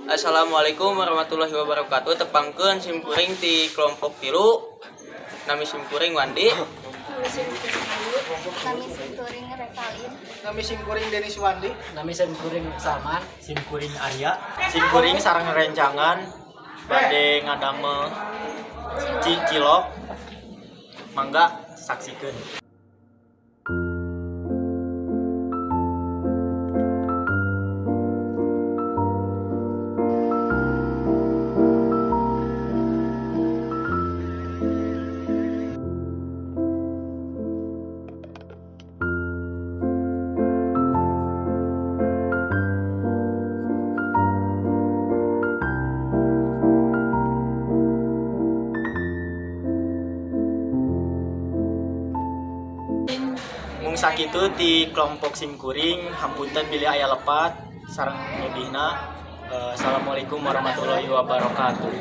Assalamualaikum warahmatullahi wabarakatuh. Tepangkeun simkuring ti kelompok 3. Nami simkuring Wandi. Nami simkuring Ayu. Nami simkuring Revalin. Nami simkuring Denis Wandi. Nami simkuring Salman. Simkuring Arya, simkuring sareng rencangan bade ngadamel cilok, mangga saksikeun. Mung sakitu ti kelompok simkuring, hapunten bilih aya lepat sareng lebihna. Assalamualaikum warahmatullahi wabarakatuh.